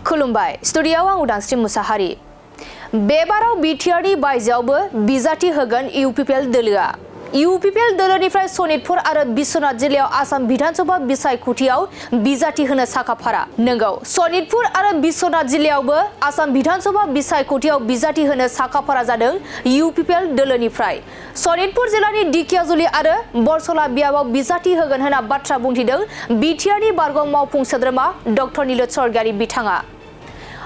खुलुमबाय स्टुडियाव आं उदांस्रि मुसाहारि बेबाराव बिटिआरनि बायजोआवबो बिजाथि होगोन इउपिपिएल दोलोआ इउपिपिएल दोलोनिफ्राय सनितपुर आरो बिश्वनाथ जिल्लायाव आसाम विधानसभा बिसायख'थियाव बिजाथि होनो साखाफारा नंगौ सनितपुर आरो बिश्वनाथ जिल्लायावबो आसाम विधानसभा बिसायख'थियाव बिजाथि होनो साखाफारा जादों इउपिपिएल दोलोनिफ्राय सनितपुर जिल्लानि दिकियाजुलि आरो बरसला बियाबाव बिजाथि होगोन होनना बाथ्रा बुंथिदों बिटिआरनि बारग' मावफुं सोद्रोमा डक्टर नीलोद सरगियारि बिथाङा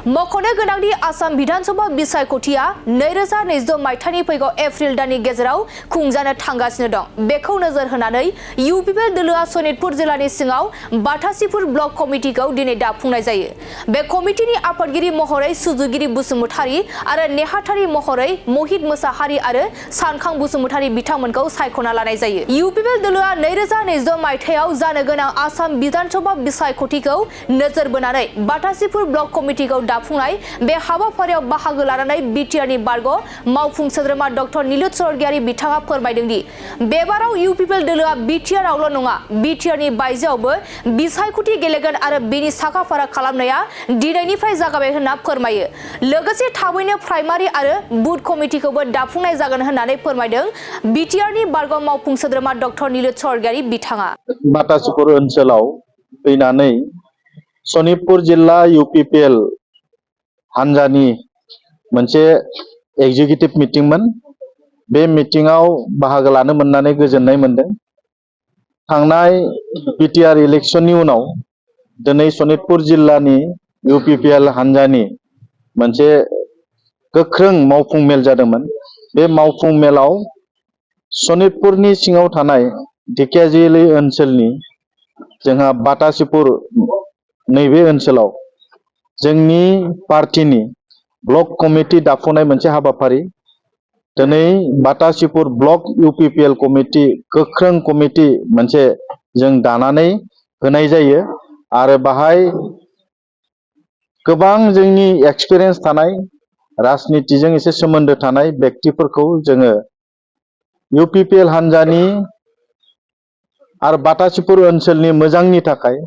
मख'नो गोनांदि आसाम विधानसभा बिसायख'थिया 2022 मायथाइनि फैगौ एप्रिल दाननि गेजेराव खुंजानो थांगासिनो दं बेखौ नोजोर होनानै इउपिपिएल दोलोआ सनितपुर जिल्लानि सिङाव बाटासिपुर ब्लक कमिटिखौ दिनै दाफुंनाय जायो बे कमिटिनि आफादगिरि महरै सुजुगिरि बसुमतारी आरो नेहाथारि महरै महित मोसाहारि आरो सानखां बसुमतारी बिथांमोनखौ सायख'ना लानाय जायो इउपिपिएल दोलोआ 2022 मायथाइयाव जानो गोनां आसाम विधानसभा बिसायख'थिखौ नोजोर बोनानै बाटासिपुर ब्लक कमिटिखौ दाफुंनाय बे हाबाफारियाव बाहागो लानानै बिटिआरनि बारग' मावफुं सोद्रोमा डक्टर नीलोद सरगियारि बिथाङा फोरमायदों दि बेबाराव इउपिपिएल दोलोआ बिटिआरआवल' नङा बिटिआरनि बायजोआवबो बिसायख'थि गेलेगोन आरो बेनि साखाफारा खालामनाया दिनैनिफ्राय जागाबाय होनना फोरमायो लोगोसे थाबैनो प्राइमारि आरो बुथ कमिटिखौबो दाफुंनाय जागोन होननानै फोरमायदों बिटिआरनि बारग' मावफुं सोद्रोमा डक्टर नीलोद सरगियारि बिथाङा बाटासिपुर ओनसोलाव फैनानै सनितपुर जिल्ला इउपिपिएल हानजानि मोनसे एग्जिकिउटिभ मिटिंमोन बे मिटिंआव बाहागो लानो मोननानै गोजोननाय मोनदों थांनाय बिटिआर इलेक्शननि उनाव दिनै सनितपुर जिल्लानि इउपिपिएल हानजानि मोनसे गोख्रों मावफुं मेल जादोंमोन बे मावफुं मेलाव सनितपुरनि सिङाव थानाय ढेकियाजुलि ओनसोलनि जोंहा बाटासिपुर नैबे ओनसोलाव जोंनि पार्टीनि ब्लक कमिटि दाफुंनाय मोनसे हाबाफारि दिनै बाटासिपुर ब्लक इउपिपिएल कमिटि गोख्रों कमिटि मोनसे जों दानानै होनाय जायो आरो बाहाय गोबां जोंनि एक्सपिरियेन्स थानाय राजनितिजों एसे सोमोन्दो थानाय व्यक्तिफोरखौ जोङो इउपिपिएल हानजानि आरो बाटासिपुर ओनसोलनि मोजांनि थाखाय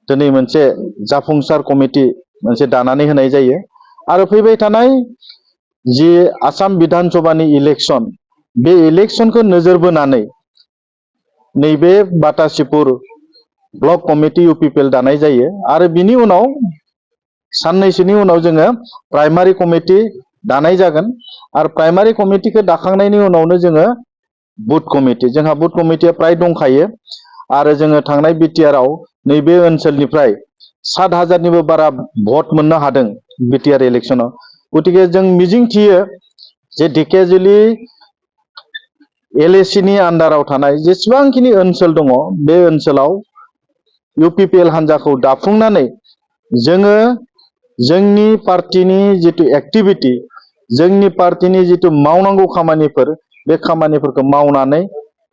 दिनै मोनसे जाफुंसार कमिटि मोनसे दानानै होनाय जायो आरो फैबाय थानाय जि आसाम विधानसभानि इलेक्शन बे इलेक्शनखौ नोजोर बोनानै नैबे बाटासिपुर ब्लक कमिटि इउपिपिएल दानाय जायो आरो बिनि उनाव साननैसोनि उनाव जोङो प्राइमारि कमिटि दानाय जागोन आरो प्राइमारि कमिटिखौ दाखांनायनि उनावनो जोङो बुथ कमिटि जोंहा बुथ कमिटिया प्राय दंखायो आरो जोङो थांनाय बिटिआरआव नैबे ओनसोलनिफ्राय 7,000निबो बारा भट मोननो हादों बिटिआर इलेक्शनाव गतिके जों मिजिंथियो जे ढेकियाजुलि एलएसिनि आन्डाराव थानाय जेसेबांखिनि ओनसोल दङ बे ओनसोलाव इउपिपिएल हानजाखौ दाफुंनानै जोङो जोंनि पार्टीनि जितु एक्टिभिटी जोंनि पार्टीनि जितु मावनांगौ खामानिफोर बे खामानिफोरखौ मावनानै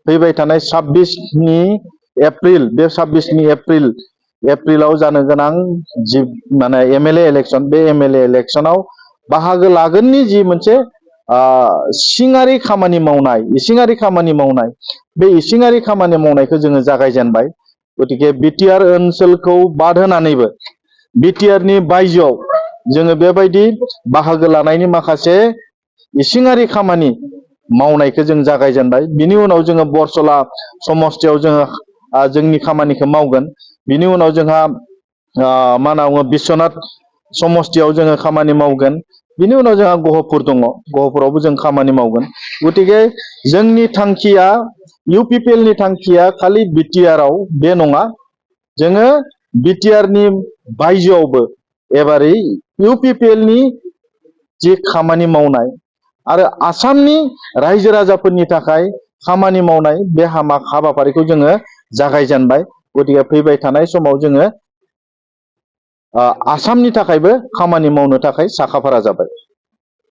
फैबाय थानाय 26नि एप्रिल बे 26नि एप्रिलाव जानो गोनां जि माने एमएलए इलेक्शन बे एमएलए इलेक्शनाव बाहागो लागोननि जि मोनसे इसिङारि खामानि मावनाय बे इसिङारि खामानि मावनायखौ जोङो जागायजेनबाय गतिके बिटिआर ओनसोलखौ बाद होनानैबो बिटिआरनि बायजोआव जोङो बेबायदि बाहागो लानायनि माखासे इसिङारि खामानि मावनायखौ जों जागायजेनबाय बिनि उनाव जोङो बरसला समस्तियाव जोङो जोंनि खामानिखौ मावगोन बिनि उनाव जोंहा मा होनना बुङो बिश्वनाथ समस्तियाव जोङो खामानि मावगोन बिनि उनाव जोंहा गहपुर दङ गहपुरावबो जों खामानि मावगोन गतिके जोंनि थांखिया इउपिपिएलनि थांखिया खालि बिटिआरआव बे नङा जोङो बिटिआरनि बायजोआवबो एबारै इउपिपिएलनि जि खामानि मावनाय आरो आसामनि रायजो राजाफोरनि थाखाय खामानि मावनाय बे हाबाफारिखौ जोङो जागायजेनबाय गतिके फैबाय थानाय समाव जोङो आसामनि थाखायबो खामानि मावनो थाखाय साखाफारा जाबाय।